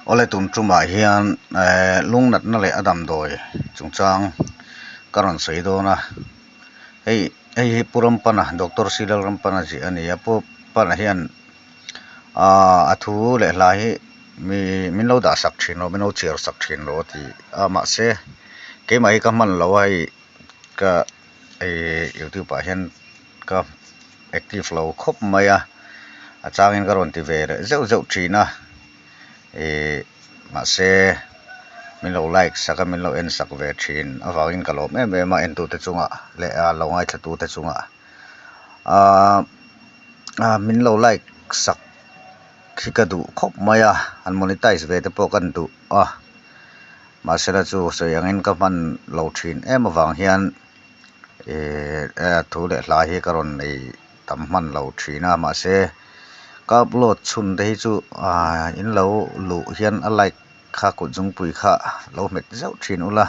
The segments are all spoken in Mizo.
Awle tun tumah hian eh lungnatna leh a damdawi chungchang ka rawn sawi dawn a hei hei hi Pu Rampana Doctor C Lalrampana ziah a ni a Pu Rampana hian aaa a thu leh hla hi mi min lo dah sak thin lo min lo chhiar sak thin lo a ti a mahse keimah hi ka hman lo a hei ka ihh youtube ah hian ka active lo khawp mai a a changin ka rawn ti ve leh zeuh zeuh thin a ihh mahse min lo like sak a min lo en sak ve thin avangin ka lawm em em a entute chungah leh a lo ngaithla tute chungah ahh ah min lo like sak khi ka duh khawp mai a an monetize ve te pawh kan duh a mahsela chu sawi angin ka hman lo thin em avang hian ihh thu leh hla hi ka rawn nei tam hman lo thin a mahse ka upload chhun te hi chu ah in lo luh hian a like kha kut zungpui kha lo hmet zeuh thin ula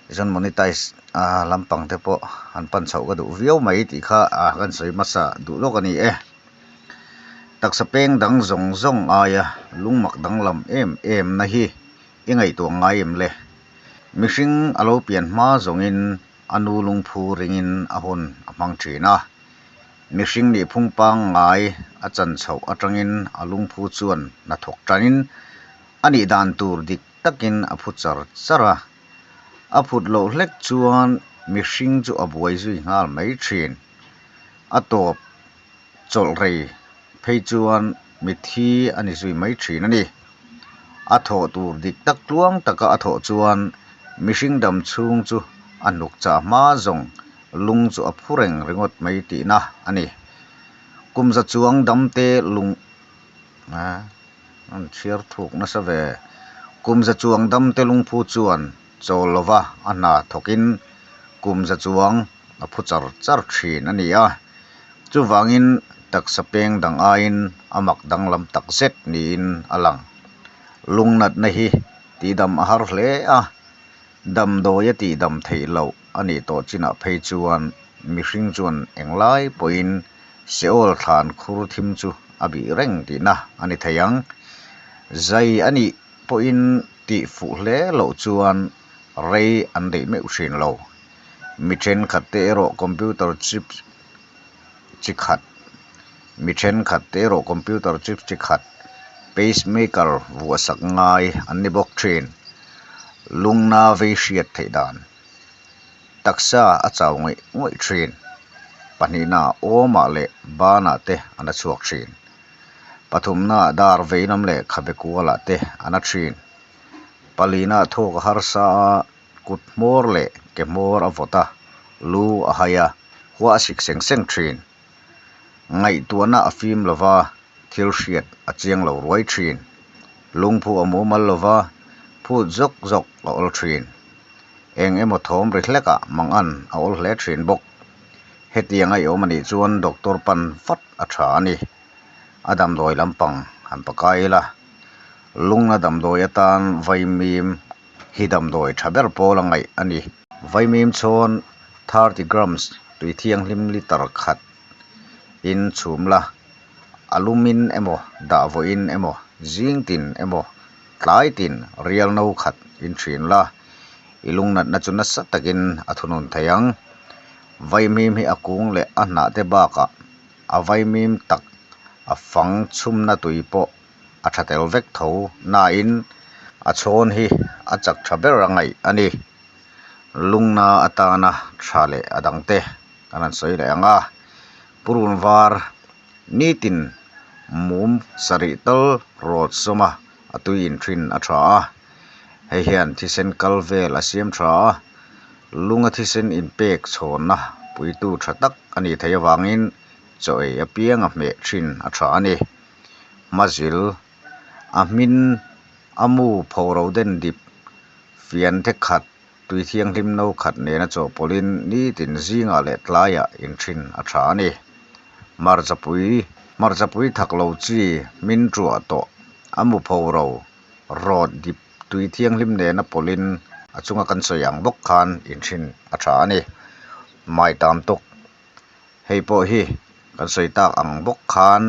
tichuan monetize ah lampang te pawh han pan chhoh ka duh viau mai tih kha ah kan sawi hmasa duh lawk a ni e. Taksa peng dang zawng zawng aia lungmak danglam em em na hi i ngaihtuah ngai em le? Mihring a lo pian hma zawngin a nu lungphu ringin a hun a hmang thin a. Mihring nih phung pangngai a chan chhoh atangin a lungphu chuan hnathawk tanin a nih dan tur dik takin a phu char char a. A phut loh hlek chuan mihring chu a buai zui nghal mai thin. A tawp chawlh rei phei chuan mitthi a ni zui mai thin a ni. A thawh tur dik tak tluang taka a thawh chuan mihring dam chhung chu a hnuk chah hma zawng lung chu a phu reng ringawt mai tihna a ni. Kum za chuang damte lung an chhiar thuk nasa ve. Kum za chuang damte lungphu chuan chawl lova a hna thawkin kum za chuang a phu char char thin a ni a. Chuvangin taksa peng dang aiin a mak danglam tak zet niin a lang. Lungnatna hi tihdam a har hle a, damdawi a tihdam theih loh a nih tawh chinah phei chuan mihring chuan englai pawhin Seol thlan khur thim chu a bih reng tihna a ni thei ang. Zai a nih pawhin tih fuh hle loh chuan rei an deih meuh hrin lo. Mi thenkhat te erawh computer chip chi khat Mi thenkhat te erawh computer chip chi khat pacemaker vuahsak ngai an ni bawk thin. Lungna vei hriat theih dan taksa a chau ngawih ngawih thin. Pahnihna awmah leh banah te an a chhuak thin. Pathumna dar veilam leh khabe kualah te an a thin. Palina thawk a harsa a. Kut hmawr leh ke hmawr a vawt a, lu a hai a, khua a sik seng seng thin. Ngaihtuahna a fim lo va, thil hriat a chiang lo ruai thin. Lungphu a mumal lo va, phut zawk zawk a awl thin. Eng emaw thawm ri hlekah mangan a awl hle thin bawk. Hetiang a i awm a nih chuan doctor pan vat a tha a ni. A damdawi lampang han pakai ila, lungna damdawi atan vaimim Hi damdawi tha ber pawl a ngaih a ni. Vaimim chhawn 30 grams tui thianghlim litre khat in chhum la, a lumin emaw dah vawiin emaw zing tin emaw tlai tin rial no khat in thin la, i lungnatna chu nasa takin a thunun thei ang. Vaimim hi a kung leh a hnah te bakah a vaimim tak a fang chhumna tui pawh a tha tel vek tho nain a chhawn hi a chak tha ber a ngaih a ni. Lungna atana tha leh a dang te kan han sawi leh ang a, purun var nitin mum sarih tal rawt sawm a a tui inthin a tha a, hei hian thisen kal vel a siam tha a, lunga thisen inpek chhawnna puitu tha tak a nih theih avangin chaw ei apiang a hmeh thin a tha a ni. Hmazil a hmin a mu phoro den dip fian te khat tui thianghlim no khat nena chawhpawlhin nitin zingah leh tlaiah inthin a tha a ni. Hmarchapui hmarchapui thak lo chi hmin tuah tawh a mu phoro rawt dip tui thianghlim nena pawlhin a chunga kan sawi ang bawk khan inthin a tha a ni. Maitam tawk Hei pawh hi kan sawi tak ang bawk khan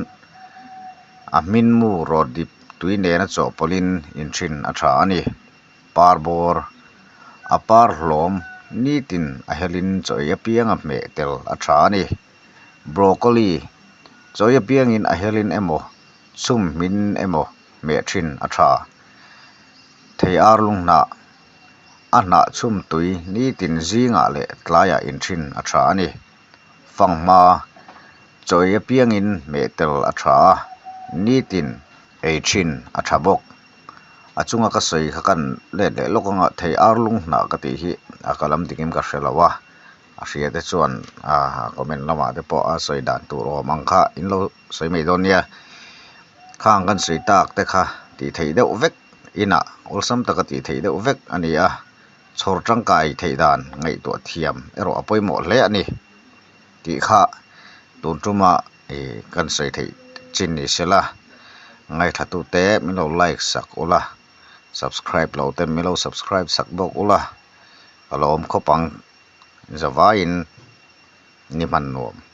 a hmin mu rawt dip tui nena chawhpawlhin in thin a tha a ni. Parbawr, A par hlawm nitin a helin chaw ei apianga hmeh tel a tha a ni. Broccoli, Chaw ei apiangin a helin emaw chhum hmin emaw hmeh thin a tha. Thei ar lung hnah, A hnah chhum tui nitin zingah leh tlaiah in thin a tha a ni. Fanghma, Chaw ei apiangin hmeh tel a tha a, nitin ei thin a tha bawk. A chunga ka sawi kha kan let leh lawk anga thei ar lung hnah ka tih hi a ka lam dikim ka hre lo a, a hria te chuan comment lamah te pawh a sawi dan tur awm ang kha in lo sawi mai dawn nia. Khang kan sawi tak te kha tih theih deuh vek inah awlsam taka tih theih deuh vek a ni a, chhawr tangkai theih dan ngaihtuah thiam erawh a pawimawh hle a ni tih kha tun tuma ih kan sawi theih chin ni sela ngaithlatute min lo like sak ula subscribe lo te min lo subscribe sak bawk ula ka lawm khawp ang zavaiin ni hman nuam.